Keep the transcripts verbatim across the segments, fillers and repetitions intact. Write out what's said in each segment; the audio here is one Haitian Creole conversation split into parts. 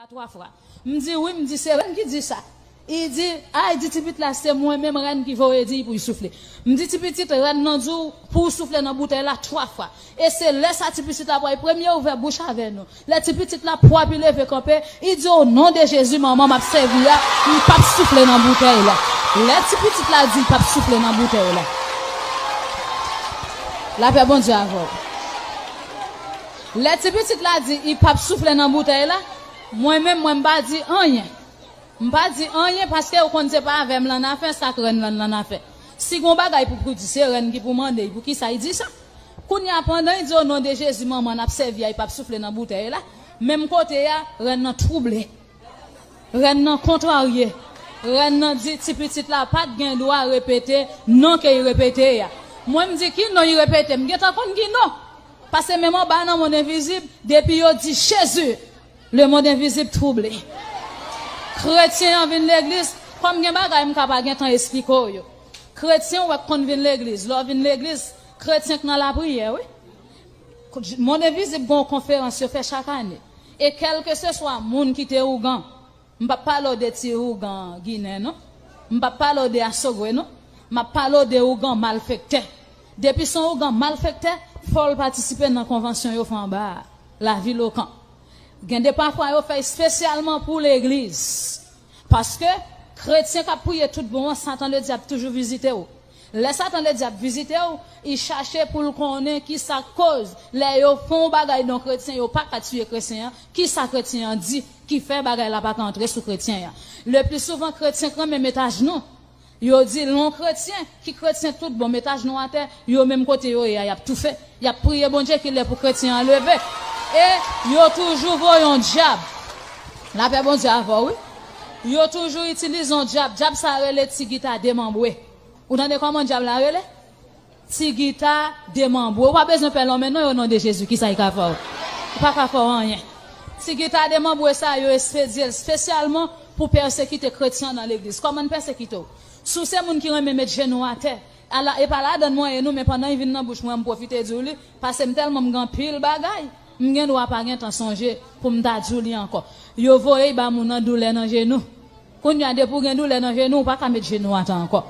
Twa fwa. M di, wi, m di, se rèn ki di sa. I di, ay, di ti pitit la, se mwen menm rèn ki voye di pou l soufle. M di, ti pitit, rèn nan di w pou w soufle nan boutèy la twa fwa. E se lè sa ti pitit la pral premye ouvè bouch avè nou. Lè ti pitit la pwap, li leve kanpe, li di, o non de Jezi, manman m ap sèvi a, m p ap soufle nan boutèy la. Lè ti pitit la di, l p ap soufle nan boutèy la. Lapè Bondye avè w. Lè ti pitit la di, li p ap soufle nan boutèy la, mwen menm, mwen m pa di anyen. M pa di anyen paske ou konn se pa avè m l annafè, sa k rèn lan l annafè. Si gon bagay pou, pou di, se rèn ki pou mande l poukisa l di sa. Kounye a, pandan l di, o non de Jezi, manman n ap sèvi a, li p ap soufle nan boutèy la, menm kote a, rèn nan twouble. Rèn nan kontrarye. Rèn nan di, ti pitit la pa t gen dwa repete non ke l repete a. Mwen, m di, ki non l repete? M gentan konn ki non. Paske menm anba nan mond envizib, depi yo di Jezi, lemonn envizib twouble. Kretyen an vin legliz, kòm gen bagay m ka pa gentan esplike w yo. Kretyen w wè k konn vin legliz, lè w vin legliz, kretyen k nan lapriyè, wi. Monn envizib gen yon konferans yo fè chak ane. E kèlkeseswa moun ki te ougan, m p ap pale w de ti ougan ginen, non. M p ap pale w de asogwe, non. M ap pale w de ougan malfektè. Depi se yon ougan malfektè, fò l patisipe nan konvansyon yo fè anba a, lavil Okan. Gen de pafwa yo fè espesyalman pou legliz. Paske kretyen k ap priye tout bon an, Satan Ledyab toujou vizite w. Lè Satan Ledyab vizite w, li chache pou l konnen ki sa k koz lè yo fè yon bagay nan kretyen, yo pa ka tiye kretyen an, ki sa kretyen an di ki fè bagay la pa ka antre sou kretyen an. Le pli souvan, kretyen k renmen met ajnou. Yo di lè yon kretyen, ki kretyen tout bon, met ajnou atè, yo menm kote yo ye a, y ap toufe. Y ap priye Bondye ki lè pou kretyen an leve. E yo toujou voye yon dyab. Lapè Bondye avè w, wi. Yo toujou itilize yon dyab. Dyab sa a rele ti gita demanbre. Ou tande kòman dyab la rele? Ti gita demanbre. Ou pa bezwen pè lonmen non, o non de Jezi, kisa l ka fè w? Li pa ka fè w anyen. Ti gita demanbre sa yo espedye l espesyalman pou pèsekite kretyen nan legliz. Kòman l pèsekite w? Si w se moun ki renmen met jenou atè, ala, e pa ladann mwen ye nou, men pandan l vin nan bouch mwen, m pwofite di w li, paske m tèlman m gen anpil bagay, m gen dwa pa gentan sonje pou m ta di w li ankò. Yo voye l ba moun nan doulè nan jenou. Kounye a, depi w gen doulè nan jenou, ou pa ka met jenou atè ankò.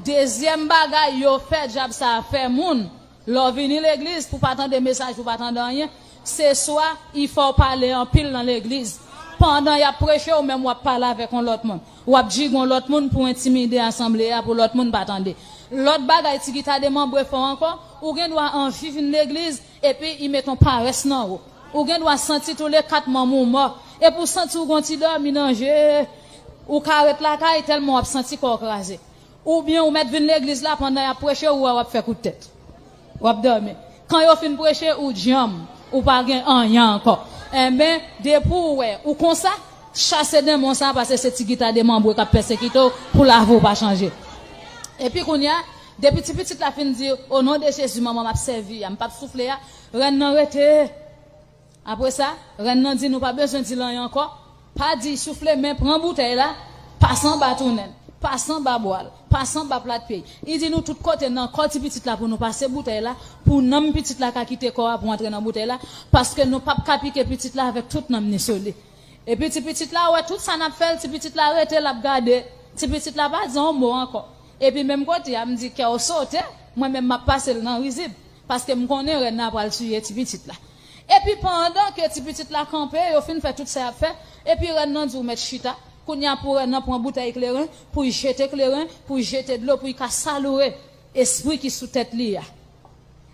Dezyèm bagay yo fè dyab sa a fè moun, lè w vini legliz, pou w pa tande mesaj, pou w pa tande anyen, se swa li fè w pale anpil nan legliz. Pandan y ap preche, ou menm w ap pale avèk yon lòt moun. W ap djige yon lòt moun pou entimide asanble a, pou lòt moun pa tande. Lòt bagay ti gita demanbre fè w ankò, ou gen dwa anvi vin legliz, epi li met yon parès nan ou. Ou gen dwa santi toule kat manm ou mò. Epi w santi w gon ti dòmi nan je. Ou ka ret lakay tèlman w ap santi kò w kraze. Oubyen ou mèt vin legliz la, pandan y ap preche, ou wè w ap fè kout tèt. W ap dòmi. Kan yo fin preche, ou djanm. Ou pa gen anyen ankò. Enben, depi w wè ou konsa, chase denmon sa a, paske se ti gita demanbre k ap pèsekite w pou lavi w pa chanje. Epi kounye a, depi ti pitit la fin di, o non de Jezi, manman m ap sèvi a, m p ap soufle a, rèn nan rete. Apre sa, rèn nan di nou pa bezwen di l anyen ankò. Pa di l soufle, men pran boutèy la, pase anba tounen l, pase anba bwa l, pase anba plat pye l. Li di nou tout kote nan kò ti pitit la pou nou pase boutèy la, pou nanm pitit la ka kite kò a pou antre nan boutèy la, paske nou p ap ka pike pitit la avèk tout nanm ni sou li. Epi ti pitit la wè tout sa n ap fè l, ti pitit la rete, l ap gade. Ti pitit la pa di yon mo ankò. Epi menm kote a, m di kè w sote, mwen menm m ap pase l nan rizib. Paske m konnen rèn nan pral tiye ti pitit la. Epi pandan ke ti pitit la kanpe, yo fin fè tout sa y ap fè, epi rèn nan di w mèt chita. Kounye a pou rèn nan pran boutèy kleren, pou l jete kleren, pou l jete dlo, pou l ka saloure espri ki sou tèt li a.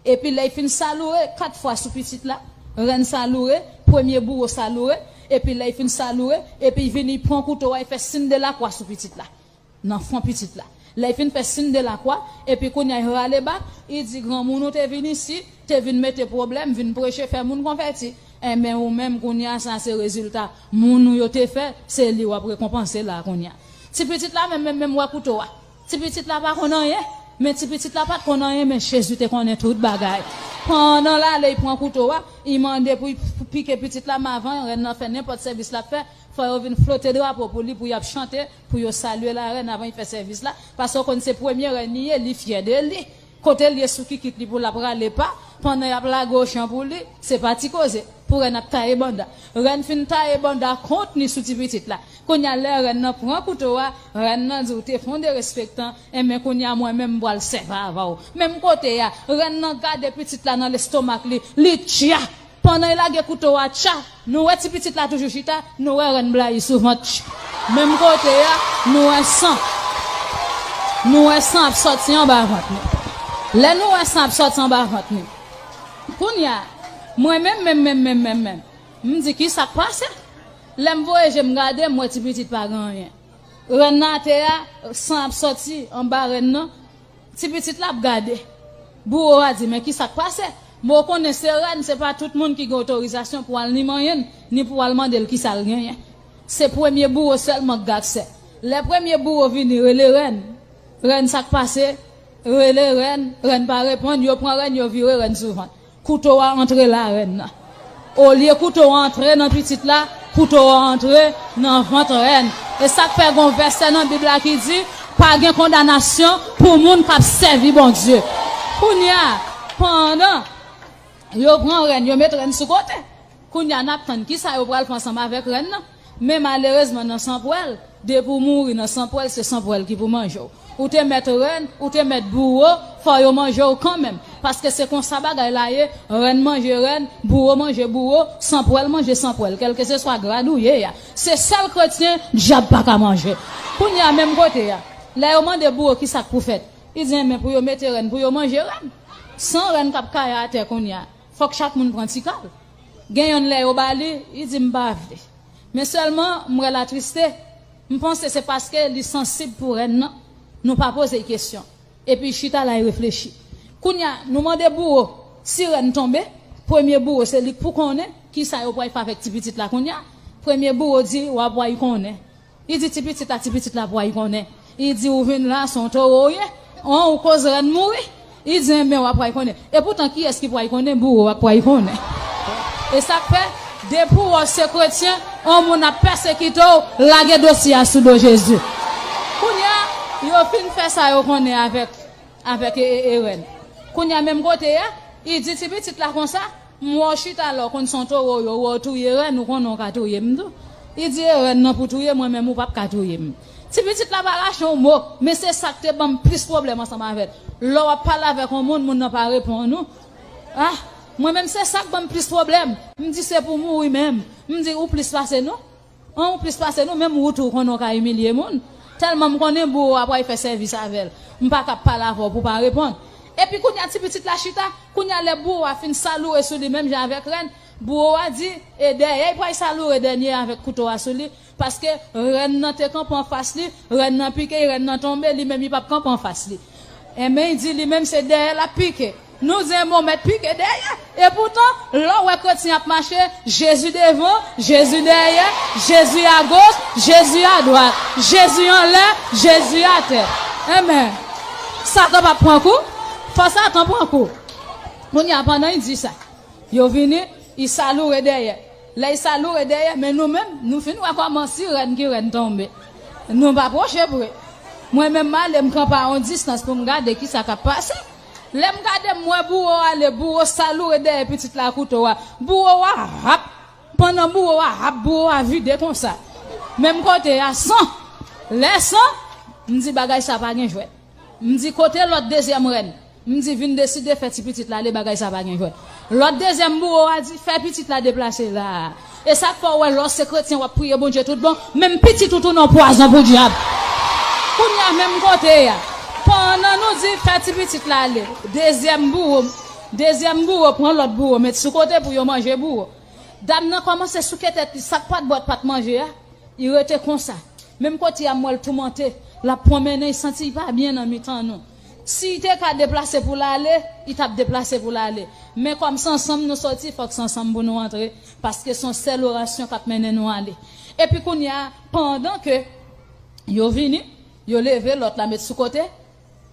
Epi lè l fin saloure kat fwa sou pitit la, rèn saloure, premye bouwo saloure, epi lè l fin saloure, epi l vini pran kouto a, l fè siy de lakwa sou pitit la. Nan fwon pitit la. Lè l fin fè siy de lakwa, epi kounye a l rale bak, li di, granmoun ou te vin isi, te vin mete pwoblèm, vin preche, fè moun konvèti. Enben ou menm kounye a sa se rezilta moun ou yo te fè, se li w ap rekonpanse la kounye a. Ti pitit la menm, menm, menm wè kouto a. Ti pitit la pa konn anyen, men ti pitit la pa t konn anyen, men Jezi te konnen tout bagay. Pandan l ale, l pran kouto a, li mande pou l pike pitit la, men avan rèn nan fè nenpòt sèvis l ap fè, fò yo vin flote drapo pou li, pou y ap chante, pou yo salye larèn avan l fè sèvis la, paske w konn se premye rèn li ye, li fyè de li. Kote l ye sou kikit li pou l ap rale pa, pandan y ap lage ochan pou li, se pa ti koze. pou rèn ap taye banda. Rèn fin taye banda kont ni sou ti pitit la. Kounye a, lè rèn nan pran kouto a, rèn nan di, "Ou te fè yon derespektan, enben kounye a, mwen menm, m pral sèvi avè w." Menm kote a, rèn nan gade pitit la nan lestomak li, li tcha. Pandan l lage kouto a, tcha, nou wè ti pitit la toujou chita, nou wè rèn blayi sou vant, tch. Menm kote a, nou wè san. Nou wè san ap sòti anba vant li. Lè nou wè san ap sòti anba vant li. Kounye a, mwen menm, menm, menm, menm, menm, menm, m di, "Ki sa k pase?" Lè m voye je m gade, m wè ti pitit pa gen anyen. Rèn nan atè a, san ap sòti anba rèn nan. Ti pitit la ap gade. Bouwo a di, "Men ki sa k pase?" Bon, ou konnen se rèn, se pa tout moun ki gen otorizasyon pou al ni manyen l, ni pou al mande l ki sa l genyen. Se premye bouwo sèlman k gen aksè. Lè premye bouwo vini, rele rèn. "Rèn, sa k pase?" Rele rèn, rèn pa reponn, yo pran rèn, yo vire rèn sou vant. Kouto a antre larèn nan. Olye kouto a antre nan pitit la, kouto a antre nan vant rèn. E sa k fè gon vèsè nan Bib la ki di, "Pa gen kondanasyon pou moun k ap sèvi Bondye." Kounye a, pandan yo pran rèn, yo met rèn sou kote. Kounye a, n ap tann ki sa yo pral fè ansanm avèk rèn nan. Men malerezman, nan san pwèl, depi w mouri nan san pwèl, se san pwèl ki pou manje w. Ou te mèt rèn, ou te mèt bouwo, fò yo manje w kanmenm. Paske se konsa bagay la ye, rèn manje rèn, bouwo manje bouwo, san pwèl manje san pwèl, kèlkeswa grad ou ye a. Se sèl kretyen dyab pa ka manje. Kounye a, menm kote a, lè yo mande bouwo ki sa k pou fèt, li di, "Enben, pou yo mete rèn, pou yo manje rèn." San rèn k ap kaye atè kounye a, fòk chak moun pran ti kal. Gen yonn lè yo ba li, li di, "M pa vle." Men sèlman, m wè l atriste. M panse se paske li sansib pou rèn nan. Nou pa poze l kesyon. Epi l chita la, l reflechi. Kounye a, nou mande bouwo, si rèn tonbe, premye bouwo, se li k pou konnen ki sa yo pral fè avèk ti pitit la kounye a. Premye bouwo di, "W ap pral konnen." Li di ti pitit la, ti pitit la pral konnen. Li di, "Ou vin la, se yon towo w ye. An, ou koz rèn mouri." Li di, "Enben, w ap pral konnen." Epoutan, kiyès ki pral konnen? Bouwo a k pral konnen. E sa k fè, depi w wè w se kretyen, yon moun ap pèsekite w, lage dosye a sou do Jezi. Kounye a, yo fin fè sa yo konnen avèk, avèk e, e, e rèn. Kounye a, menm kote a, li di ti pitit la konsa, "M wè w chita la, w konn se yon towo w ye, w wè w touye rèn, ou konnen w ka touye m tou." Li di, "E rèn nan pou touye mwen, men ou p ap ka touye m." Ti pitit la pa rache yon mo, men se sa k te ban m plis pwoblèm ansanm avè l. Lè w ap pale avèk yon moun, moun nan pa reponn ou. Ah, mwen menm se sa k ban m plis pwoblèm. M di, "Se pou mouri menm." M di, "Ou plis pase nou? An, ou plis pase nou, menm ou tou, ou konnen w ka imilye moun." Tèlman m konnen bouwo a pral fè sèvis avè l. M pa ka ap pale avè w pou w pa reponn. Epi kounye a ti pitit la chita, kounye a lè bouwo a fin saloure sou li menm jan avèk rèn, bouwo a di, e dèyè l pral saloure dènye avèk kouto a sou li, paske rèn nan te kanpe anfas li, rèn nan pike l, rèn nan tonbe, li menm li p ap kanpe anfas li. Enben, li di li menm se dèyè l ap pike. Nou di, "Enben, w mèt pike dèyè." Epoutan, lè w wè kretyen ap mache, Jezi devan, Jezi dèyè, Jezi agoch, Jezi adwat, Jezi anlè, Jezi atè. Enben, Satan p ap pran kou? Fò Satan pran kou. Kounye a, pandan l di sa, yo vini, li saloure dèyè. Lè l saloure dèyè, men nou menm, nou fin wè kòman si rèn ki rèn tonbe. Nou pa pwoche pre. Mwen menm, m ale, m kanpe a yon distans pou m gade ki sa k ap pase. Lè m gade, m wè bouwo a ale, bouwo saloure dèyè pitit la kouto a. Bouwo a rap. Pandan bouwo a rap, bouwo a vide konsa. Menm kote a, san. Lè san, m di, "Bagay sa pa gen jwèt." M di, "Kote lòt dezyèm rèn?" M di, "Vin deside fè ti pitit la ale, bagay sa pa gen jwèt." Lòt dezyèm bouwo a di, "Fè pitit la deplase la a." E sa k fè w wè lè w se kretyen w ap priye Bondye tout bon, menm pitit ou tounen yon pwazon pou dyab. Kounye a menm kote a, pandan nou di, "Fè ti pitit la ale," dezyèm bouwo, dezyèm bouwo pran lòt bouwo, met sou kote pou yo manje bouwo. Dam nan kòmanse souke tèt li, sa k pa t bwè, pa t manje a, li rete konsa. Menm kote a, m wè l toumante, l ap pwonmennen, li santi li pa byen nan mitan nou. Si li te ka deplase pou l ale, li t ap deplase pou l ale. Men kòm se ansanm nou soti, fòk se ansanm pou nou antre, paske se yon sèl orasyon k ap mennen nou ale. Epi kounye a, pandan ke yo vini, yo leve lòt la met sou kote,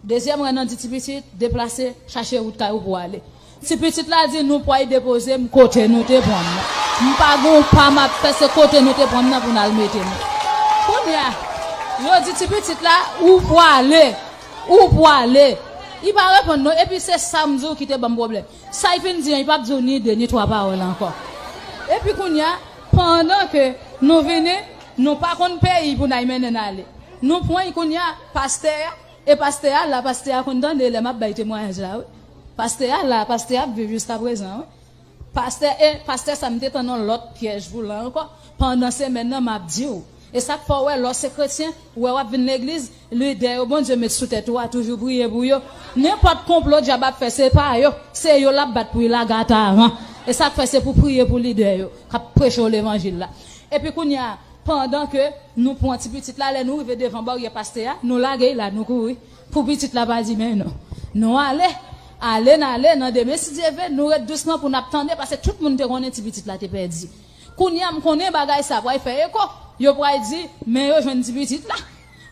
dezyèm rèn nan di ti pitit, "Deplase, chache wout kay ou pou w ale." Ti pitit la di, "Nou pway depoze m kote nou te pran m nan. M pa gen yon pa m ap fè, se kote nou te pran m nan pou n al mete m." Kounye a, yo di ti pitit la, "Ou pwale, ou pwale." Li pa reponn non, epi se sa m di w ki te ban m pwoblèm. Sa l fin di an, li p ap di w ni de, ni twa pawòl ankò. Epi kounye a, pandan ke nou vini, nou pa konn peyi pou n al mennen n ale. Nou pran kounye a, pastè a, e pastè a la, pastè a konn tande lè m ap bay temwayaj la, wi. Pastè a la, pastè a ap viv jiska prezan, wi. Pastè, e pastè sa m te tann yon lòt pyèj pou l ankò. Pandan semèn nan, m ap di w. E sa k fè w wè, lè w se kretyen, ou wè w ap vin legliz, lidè yo Bondye met sou tèt ou a, toujou priye pou yo. Nenpòt konplo dyab ap fè, se pa yo. Se yo l ap bat pou y lage atavè. E sa k fè se pou priye pou lidè yo k ap preche w levanjil la. Epi kounye a, pandan ke nou pran ti pitit la, lè nou rive devan baryè pastè a, nou lage l la, nou kouri. Pou pitit la pa di men nou. Nou ale, ale n ale, nan demen si Dye vle, nou ret dousman pou n ap tande, paske tout moun te konnen ti pitit la te pèdi. Kounye a, m konnen bagay sa pral fè eko. Yo pral di, men yo jwenn ti pitit la.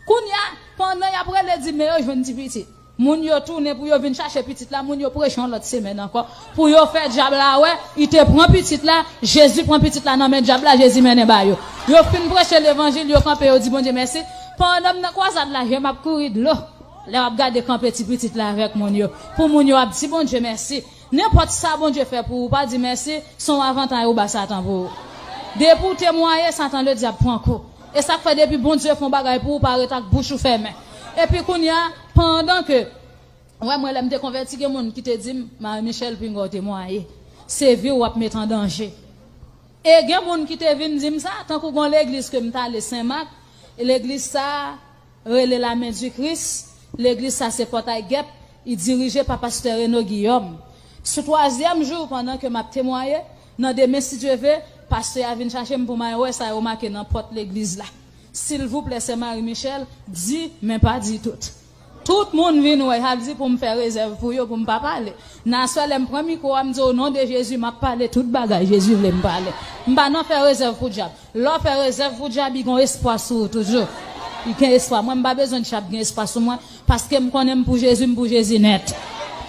Kounye a, pandan y ap rele di, men yo jwenn ti pitit. Moun yo tounen pou yo vin chache pitit la, moun yo preche yon lòt semèn ankò. Pou yo fè dyab la wè, li te pran pitit la, Jezi pran pitit la nan men dyab la, Jezi mennen ba yo. Yo fin preche levanjil, yo kanpe, yo di Bondye mèsi. Pandan m nan kwazad la, je m ap kouri dlo. Lè w ap gade kanpe ti pitit la avèk moun yo, pou moun yo ap di Bondye mèsi. Nenpòt sa Bondye fè pou ou, pa di mèsi, se yon avantaj ou ba Satan pou ou. Depi w temwaye, Satan ledyab pran kou. E sa k fè depi Bondye fè yon bagay pou ou, pa ret ak bouch ou fèmen. Epi kounye a, pandan ke, wè mwen lè m te konvèti, gen moun ki te di m, Marie Michèle, pinga w temwaye. Se vi w w ap met an danje. E gen moun ki te vin di m sa, tankou gen yon legliz ke m t ale Senmak, e legliz sa a rele Lamen di Kris, legliz sa se Pòtay Gèp, li dirije pa pastè Reno Giyòm. Sou twazyèm jou, pandan ke m ap temwaye, nan demen si Dye vle, pastè a vin chache m pou m al wè sa yo make nan pòt legliz la. Silvouplè, sè Marie Michèle, di, men pa di tout. Tout moun vin wè, y ap di pou m fè rezèv pou yo, pou m pa pale. Nan aswè, lè m pran mikwo a, m di, o non de Jezi, m ap pale tout bagay Jezi vle m pale. M pa nan fè rezèv pou dyab. Lè w fè rezèv pou dyab, li gen espwa sou ou toujou. Li gen espwa. Mwen, m pa bezwen dyab gen espwa sou mwen, paske m konnen m pou Jezi, m pou Jezi nèt.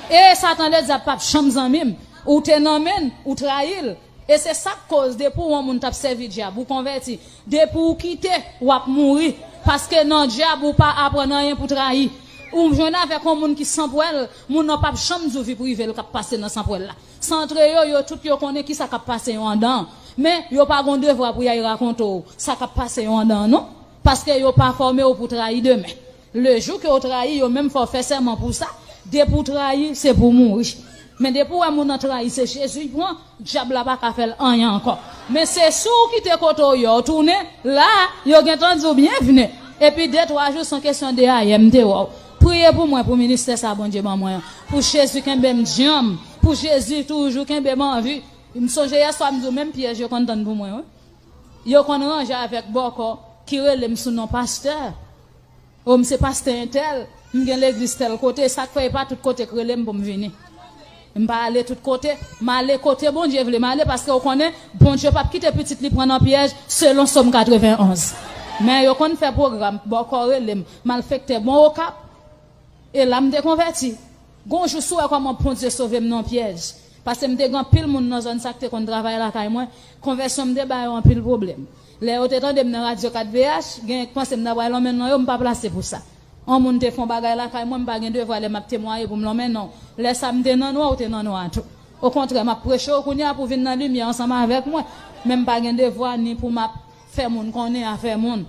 E Satan ledyab p ap janm zanmi m. Ou te nan men l, ou trayi l. E se sa k koz, depi w yon moun t ap sèvi dyab, ou konvèti, depi w kite, w ap mouri. Paske nan dyab, ou pa aprann anyen pou trayi. Ou jwenn avèk yon moun ki sanpwèl, moun nan p ap janm di w vi prive l k ap pase nan sanpwèl la. Santre yo, yo tout yo konnen kisa k ap pase yo anndan an. Men, yo pa gon devwa pou y al rakonte w sa k ap pase yo anndan an, non. Paske yo pa fòme w pou trayi demen. Lejou ke w trayi, yo menm fè w fè sèman pou sa. Depi w trayi, se pou w mouri. Men depi w wè moun nan trayi, se Jezi l pran, dyab la pa ka fè l anyen ankò. Men se si w kite kote w ye w tounen, la a, yo gentan di w byenvni. Epi de twa jou, se yon kesyon de ayè m te wè w. Priye pou mwen, pou ministè sa Bondye ban mwen an. Pou Jezi kenbe m dyanm. Pou Jezi toujou kenbe m anvi. M sonje yèswa m di w menm pyèj yo konn tann pou mwen, wi. Yo konn ranje avèk bòkò ki rele m sou non pastè. O, m se pastè entèl, m gen legliz tèl kote, sa k fè e pa tout kote k rele m pou m vini. M pa ale tout kote, m ale kote Bondye vle m ale, paske w konnen, Bondye p ap kite pitit li pran nan pyèj, selon Sòm katrevenn onz. Men yo konn fè pwogram, bòkò rele m, malfektè, bon, Okap, e la m te konvèti. Gon jou si w wè kòman Bondye sove m nan pyèj. Paske m te gen anpil moun nan zòn sa k te konn travay lakay mwen. Konvèsyon m te ba yo anpil pwoblèm. Lè yo te tande m nan radyo kat V H, genyen k panse m ta pral lonmen non yo, m pa plase pou sa. Yon moun te fè yon bagay lakay mwen, m pa gen devwa lè m ap temwaye pou m lonmen non w. Lè sa m te nan nwa, ou te nan nwa tou. Okontrè, m ap preche w kounye a pou w vin nan limyè ansanm avèk mwen. Men m pa gen devwa ni pou m ap fè moun konnen afè moun.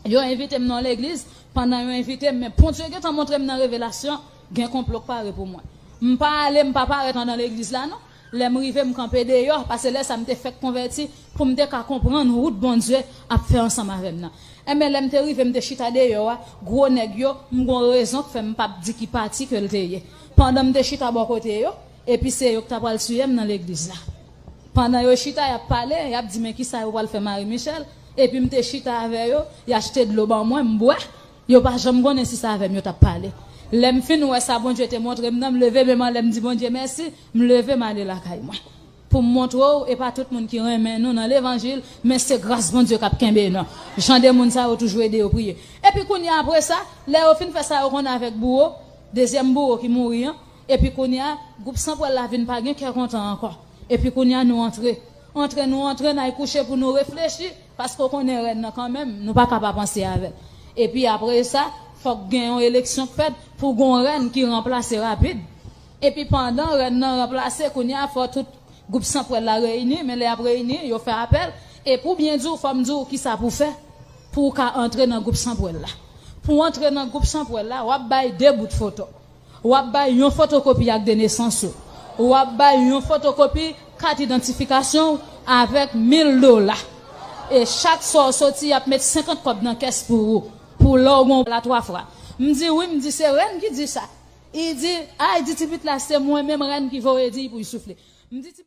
Yo envite m nan yon legliz, pandan yo envite m, men Bondye gentan montre m nan revelasyon, gen konplo k pare pou mwen. M pa ale, m pa parèt anndan legliz la non. Lè m rive, m kanpe deyò, paske lè sa m te fèk konvèti, pou m te ka konprann wout Bondye ap fè ansanm avè m nan. Enben, lè m te rive, m te chita deyò a, gwo nèg yo, m gon rezon k fè m p ap di ki pati ke l te ye. Pandan m te chita bò kote yo, epi se yo k ta pral siye m nan legliz la. Pandan yo chita, y ap pale, y ap di, men kisa yo pral fè Marie Michèle? Epi m te chita avè yo, y achte dlo ban mwen, m bwè. Yo pa janm konnen si se avè m yo t ap pale. Lè m fin wè sa Bondye te montre m nan, m leve men m anlè, m di Bondye mèsi, m leve m ale lakay mwen. Pou m montre w, e pa tout moun ki renmen nou nan levanjil, men se gras Bondye k ap kenbe nou. Jan de moun sa yo toujou ede yo priye. Epi kounye a apre sa, lè yo fin fè sa yo konn avèk bouwo, dezyèm bouwo ki mouri an, epi kounye a, gwoup Sanpwèl la vin pa gen kè kontan ankò. Epi kounye a nou antre. Antre, nou antre, n al kouche pou nou reflechi, paske w konnen rèn nan kanmenm, nou pa ka pa panse avè l. Epi apre sa, fòk gen yon eleksyon k fèt pou gon rèn ki ranplase rapid. Epi pandan rèn nan ranplase, kounye a fò tout Gwoup Sanpwèl la reyini, men lè y ap reyini, yo fè apèl. E pou byen di w, fò m di w kisa pou w fè pou w ka antre nan gwoup Sanpwèl la. Pou w antre nan gwoup Sanpwèl la, w ap bay de bout foto. W ap bay yon fotokopi ak de nesans ou. W ap bay yon fotokopi kat idantifikasyon w avèk mil dola. E chak sa w soti, y ap met senkant kòb nan kès pou ou. Pou lè w gen yon la twa fwa. M di wi, m di se rèn ki di sa. Li di, ay, di ti pitit la se mwen menm rèn ki voye di pou l soufle. M di ti